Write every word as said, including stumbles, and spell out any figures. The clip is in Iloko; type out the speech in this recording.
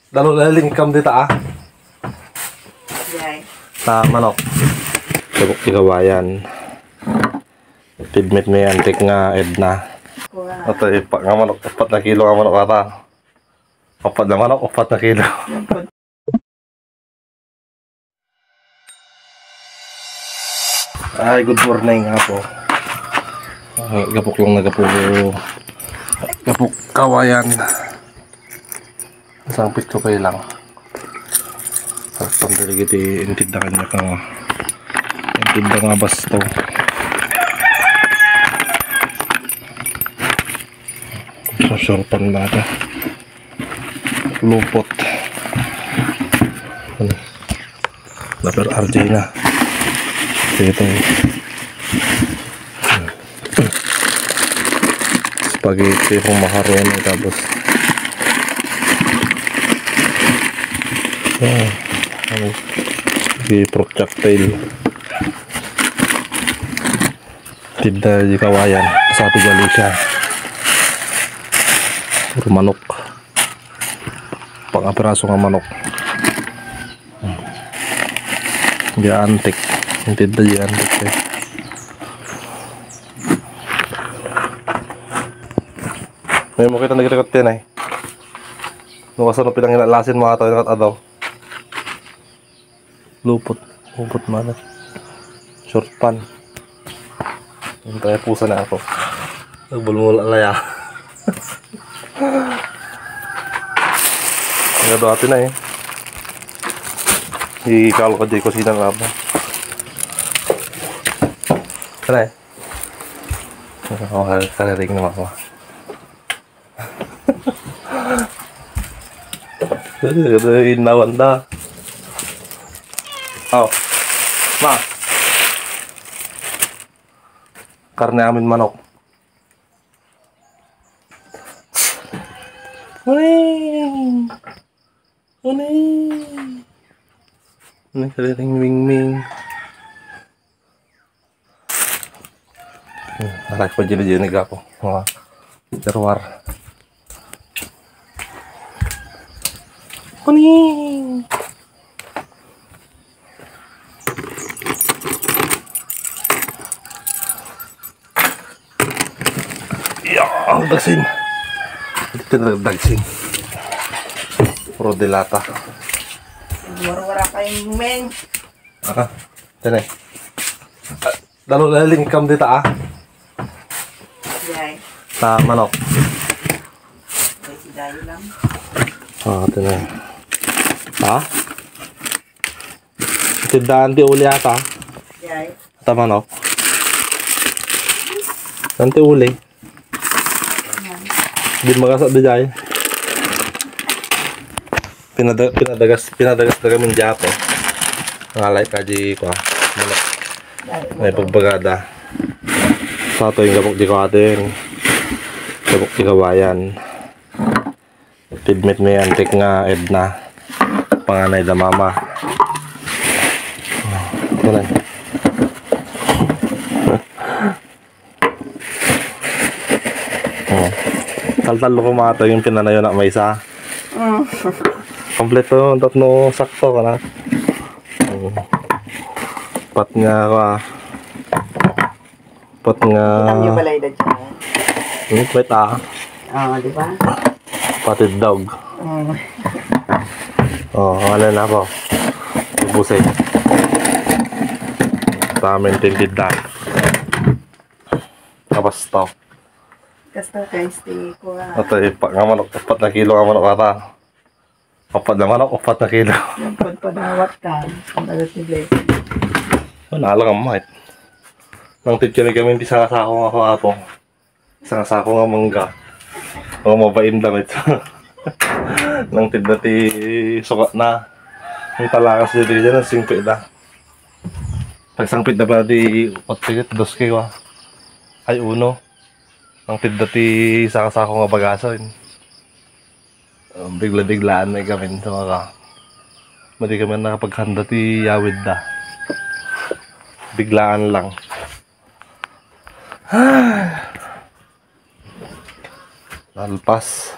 Dalo na lingkam dita, ah. Yay. Ta manok. Sabok ti kawayan. Tidmet mi antik nga Edna. Wow. Ato, ipa nga manok, apat na kilo nga manok ata. Apat na manok, apat na kilo. Ay, good morning, apo. Ah, gapok lang na gapo. Gapok kawayan. Isang picture kayo lang. Tapos ang talaga iti intid na kanya ka. Intid na nga basto. Susurpan ba ito? Lupot. Ano? Number R J na. Ito. Spaghetti kung macaroni tapos ah, ano? Di projectile. Tinda di kawayan sa Ate Galicia. Puro manok. Pangapiraso nga manok. Di antik. Ang tinda di antik, eh. May makita na ginagat yan, eh. Nung kasano pinanginalasin mga tayo nakat adaw. Lupot. Lupot man. Short pan. Ang tayo pusa na ako. Nagbulmula na ya. Ang gado ati na eh. Ikalo ka di kusina na ba? Tara eh. Oh, kariring na mama. Inawan da. Oh. Ma. Karne amin manok. Uy. Uy. Ano yung kariring mingming? Hmm, aray ko, jili-jili gapo. Mga terroir. Kuning! Ya, ang dagsin. Ito na dagsin. Puro dilata. Wara-wara kayo, men. Aka, ito na eh. Dalo na lingkam dita, ah. Yay. Ta manok. Ay, si Dayo lang. Ah, ito na. Ha? Tindahan ti uli ata. Yay. Ta manok. Ang ti uli. Di magasa di jay. Pinada-, pinadagas, pinadagas na kami diya po. Nga like ka di ko, ah. Manok. May pagbagada. Sa to yung gabok di ko atin. Gabok di kawayan. Tidmet may antik nga Edna. Panganay da mama. Ito na. Oh. Taltal ko mga to yung pinanayo na may isa. Mm. Kompleto, tatlo, sakto ka na. Oh. Pat nga ka. Pat nga. Kita niyo balay da dyan. Hmm, wait ah. Oo, di ba? Pati dog. Mm. Oh, ano na po? Ubusay. Tama yung tintid na. Kabasto. Kasto, guys, ti ko, ah. Ito, ipa nga manok, apat na kilo nga manok ata. Apat na manok, apat na kilo. Yung pagpadawat ka, ang alas ni Blessing. Wala lang ang mic. Nang titili kami, hindi sa sako nga ako, apo. Isang sako nga mangga. O, mabain damit. Nang tidda ti sukat na. Ang talakas dito dyan, ang singpit na. Pagsangpit na pala di otso, dos kilo, ah. Ay, uno. Ang tidda ti sako-sako nga bagaso, eh. Um, bigla-biglaan na kami sa mga, madi kami nakapaghanda ti yawid da. Biglaan lang. Nalpas.